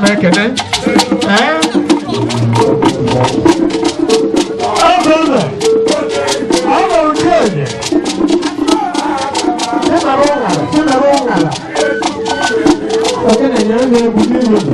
M ekene. Ee, oge ụlọ ọ bụ nke onye chimere ụṅara, chimere ụṅara, ogene nyere m egwu n'ihu ụlọ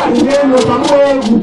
onye n'elu ka m gbaa egwu.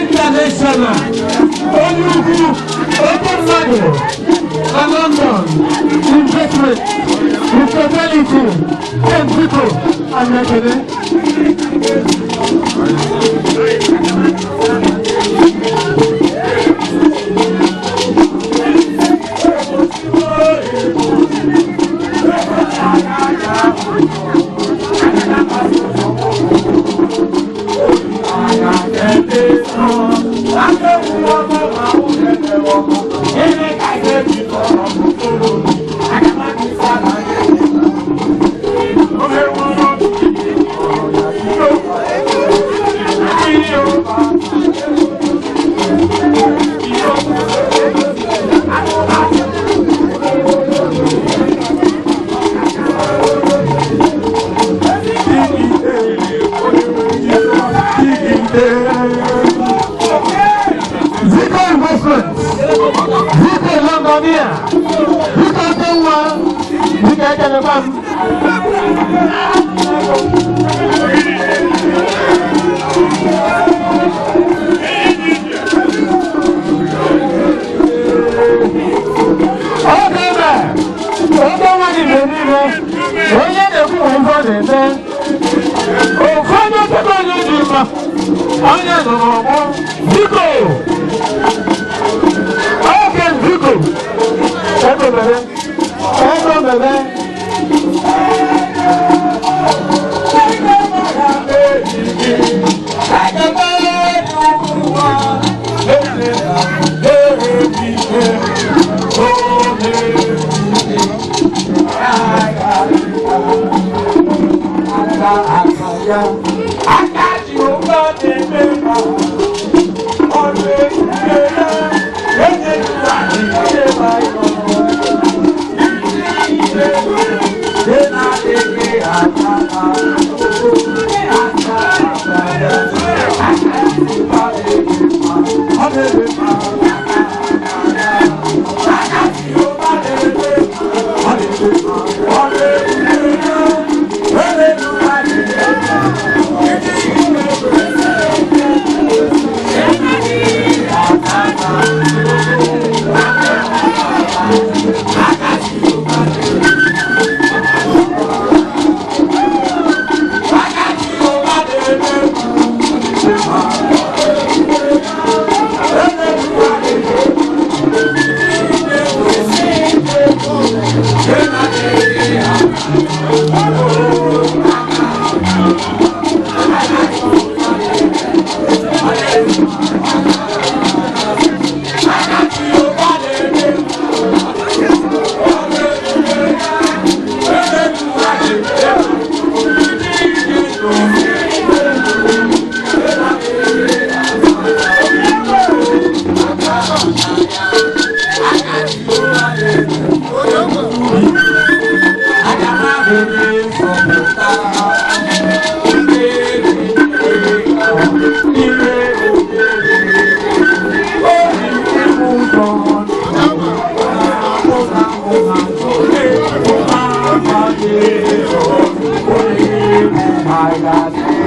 International, onye ugwu, oke mmadụ na London, investment, hospitality, Kenziko, anyị ekele. Oge ebe oge nwa niile niile onye na-ekwu nwe ife ọ na-eme ofu onye tupu onye dị mma onye nọ n'ọgbọ biko oge biko ego mere ego mere. Aka Jehova na-eme mma, ọrụ ebube ya enyela ihe bayọ. Isi ihe dị na-adịghị aka aka aka ya. Aka Jehova na-eme mma, ọ na-eme mma. Aka Jehova na-eme mma, ọ na-eme mma, ọrụ ebube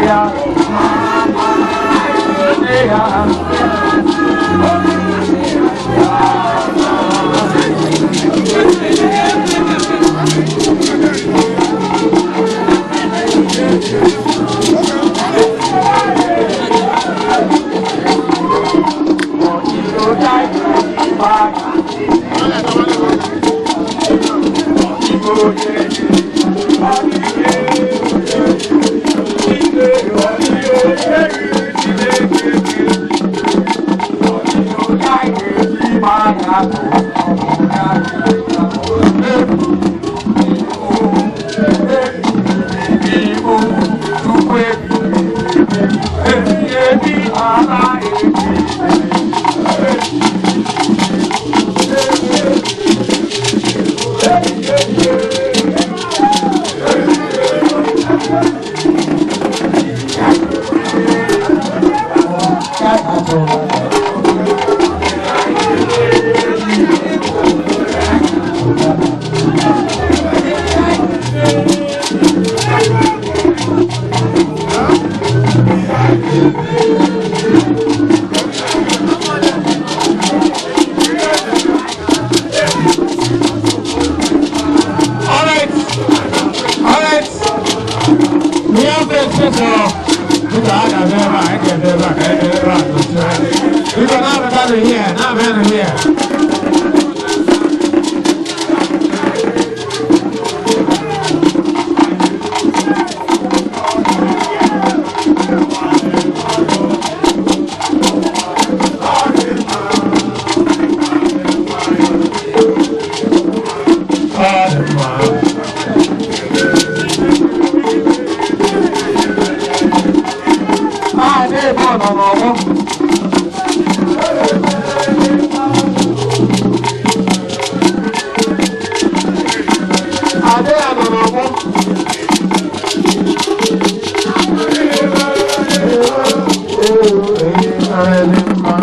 ya enyela ihe. All right. All right. We have the special. Biko a ga-abịa ebe a, anyị ga-ebe ebe a, ka anyị ebe a dozie. Biko na-abịa here, na-abịa here. Ọ dị mma. Ah, n'ebe ọ nọ n'ọgbọ. Ade ya nọ n'ọgbọ. Ee, ee, dị mma.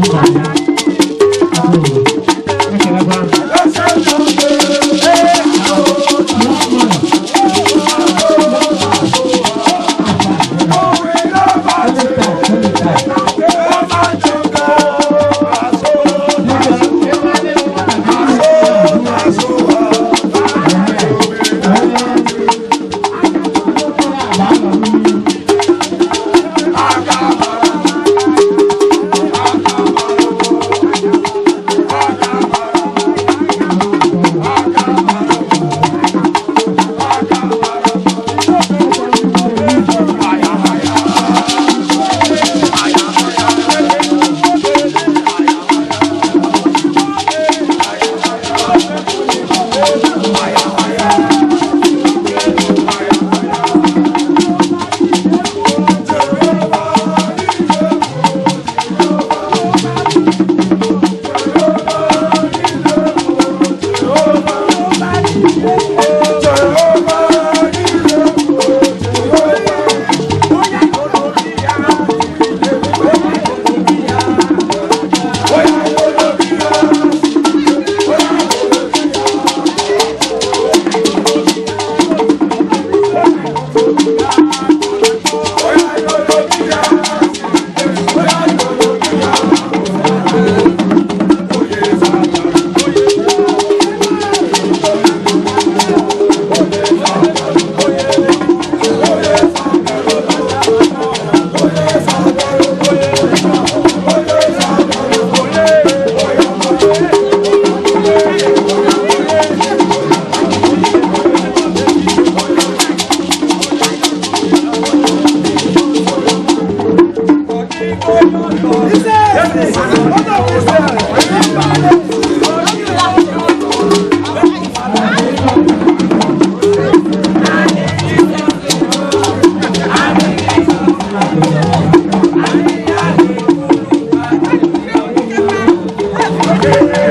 gwara ya. Ekelekwa m. Thank you.